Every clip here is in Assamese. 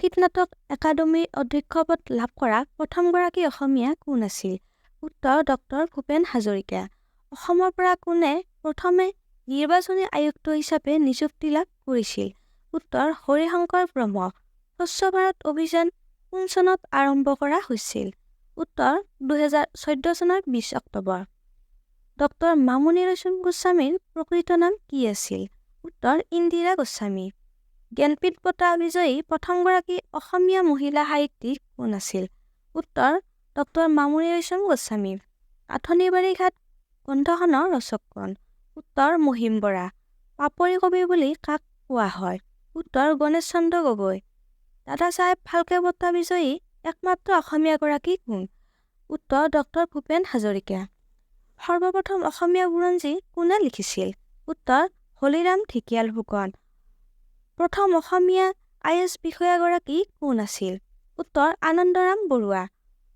সংগীত নাটক একাডেমীৰ অধ্যক্ষ পদ লাভ কৰা প্ৰথমগৰাকী অসমীয়া কোন আছিল? উত্তৰ ডক্টৰ ভূপেন হাজৰিকা। অসমৰ পৰা কোনে প্ৰথমে নিৰ্বাচনী আয়ুক্ত হিচাপে নিযুক্তি লাভ কৰিছিল? উত্তৰ হৰিশংকৰ ব্ৰহ্ম। স্বচ্ছ ভাৰত অভিযান কোন চনত আৰম্ভ কৰা হৈছিল? উত্তৰ 2014 চনৰ 20 অক্টোবৰ। ডক্টৰ মামণি ৰয়ছম গোস্বামীৰ প্ৰকৃত নাম কি আছিল? উত্তৰ ইন্দিৰা গোস্বামী। জ্ঞানপীঠ বঁটা বিজয়ী প্ৰথমগৰাকী অসমীয়া মহিলা সাহিত্যিক কোন আছিল? উত্তৰ ডক্টৰ মামণি ৰয়ছম গোস্বামী। কাঠনিবাৰী ঘাট গ্ৰন্থখনৰ ৰচক কোন? উত্তৰ মহিম বৰা। পাপৰি কবি বুলি কাক কোৱা হয়? উত্তৰ গণেশ চন্দ্ৰ গগৈ। দাদা চাহেব ফাল্কে বঁটা বিজয়ী একমাত্ৰ অসমীয়াগৰাকী কোন? উত্তৰ ডক্টৰ ভূপেন হাজৰিকা। সৰ্বপ্ৰথম অসমীয়া বুৰঞ্জী কোনে লিখিছিল? উত্তৰ হলিৰাম ঢেকিয়াল ফুকন। প্ৰথম অসমীয়া I S বিষয়াগৰাকী কোন আছিল? উত্তৰ আনন্দৰাম বৰুৱা।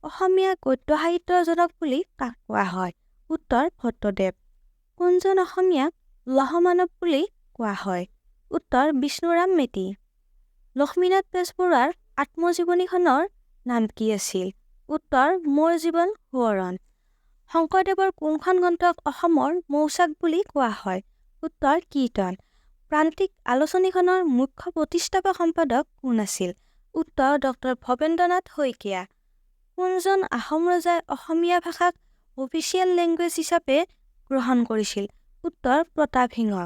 অসমীয়া গদ্য সাহিত্যৰ জনক বুলি কাক কোৱা হয়? উত্তৰ ভট্টদেৱ। কোনজন অসমীয়াক লৌহমানৱ বুলি কোৱা হয়? উত্তৰ বিষ্ণুৰাম মেধি। লক্ষ্মীনাথ বেজবৰুৱাৰ আত্মজীৱনীখনৰ নাম কি আছিল? উত্তৰ মোৰ জীৱন সোঁৱৰণ। শংকৰদেৱৰ কোনখন গ্ৰন্থক অসমৰ মৌচাক বুলি কোৱা হয়? উত্তৰ কীৰ্তন। প্ৰান্তিক আলোচনীখনৰ মুখ্য প্ৰতিষ্ঠাপক সম্পাদক কোন আছিল? উত্তৰ ডক্টৰ ভৱেন্দ্ৰনাথ শইকীয়া। কোনজন আহোম ৰজাই অসমীয়া ভাষাক অফিচিয়েল লেংগুৱেজ হিচাপে গ্ৰহণ কৰিছিল? উত্তৰ প্ৰতাপ সিংহ।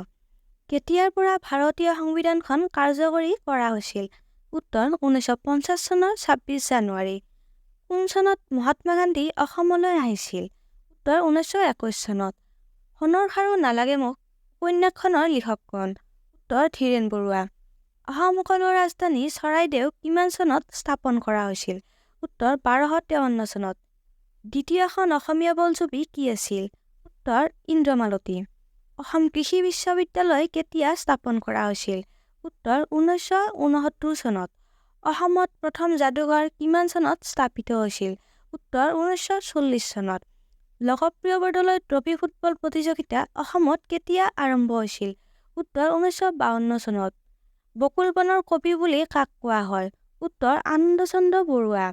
কেতিয়াৰ পৰা ভাৰতীয় সংবিধানখন কাৰ্যকৰী কৰা হৈছিল? উত্তৰ 1950 চনৰ 26 জানুৱাৰী। কোন চনত মহাত্মা গান্ধী অসমলৈ আহিছিল? উত্তৰ 1921 চনত। সোণৰ খাৰু নালাগে মোক উপন্যাসখনৰ লিখক কোন? উত্তৰ ধীৰেণ বৰুৱা। আহোমসকলৰ ৰাজধানী চৰাইদেউ কিমান চনত স্থাপন কৰা হৈছিল? উত্তৰ 1253 চনত। দ্বিতীয়খন অসমীয়া বোলছবি কি আছিল? উত্তৰ ইন্দ্ৰমালতী। অসম কৃষি বিশ্ববিদ্যালয় কেতিয়া স্থাপন কৰা হৈছিল? উত্তৰ 1969 চনত। অসমত প্ৰথম যাদুঘৰ কিমান চনত স্থাপিত হৈছিল? উত্তৰ 1940 চনত। লোকপ্ৰিয় বৰদলৈ ট্ৰফী ফুটবল প্ৰতিযোগিতা অসমত কেতিয়া আৰম্ভ হৈছিল? উত্তৰ 1952 চনত। বকুল বনৰ কবি বুলি কাক কোৱা হয়? উত্তৰ আনন্দচন্দ্ৰ বৰুৱা।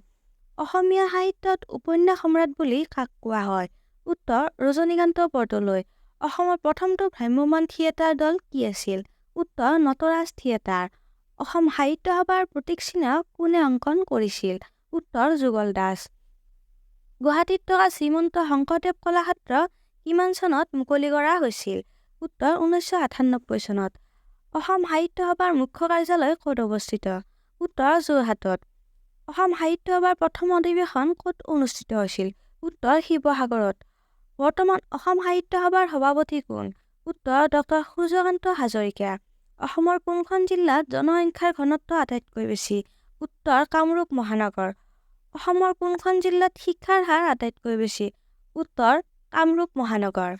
অসমীয়া সাহিত্যত উপন্যাস সম্ৰাট বুলি কাক কোৱা হয়? উত্তৰ ৰজনীকান্ত বৰদলৈ। অসমৰ প্ৰথমটো ভ্ৰাম্যমাণ থিয়েটাৰ দল কি আছিল? উত্তৰ নটৰাজ থিয়েটাৰ। অসম সাহিত্য সভাৰ প্ৰতীক চিহ্ন কোনে অংকন কৰিছিল? উত্তৰ যুগল দাস। গুৱাহাটীত থকা শ্ৰীমন্ত শংকৰদেৱ কলাক্ষেত্ৰ কিমান চনত মুকলি কৰা হৈছিল? উত্তৰ 1998 চনত। অসম সাহিত্য সভাৰ মুখ্য কাৰ্যালয় ক'ত অৱস্থিত? উত্তৰ যোৰহাটত। অসম সাহিত্য সভাৰ প্ৰথম অধিৱেশন ক'ত অনুষ্ঠিত হৈছিল? উত্তৰ শিৱসাগৰত। বৰ্তমান অসম সাহিত্য সভাৰ সভাপতি কোন? উত্তৰ ডক্টৰ সূৰ্যকান্ত হাজৰিকা। অসমৰ কোনখন জিলাত জনসংখ্যাৰ ঘনত্ব আটাইতকৈ বেছি? উত্তৰ কামৰূপ মহানগৰ। অসমৰ কোনখন জিলাত শিক্ষাৰ হাৰ আটাইতকৈ বেছি? উত্তৰ কামৰূপ মহানগৰ।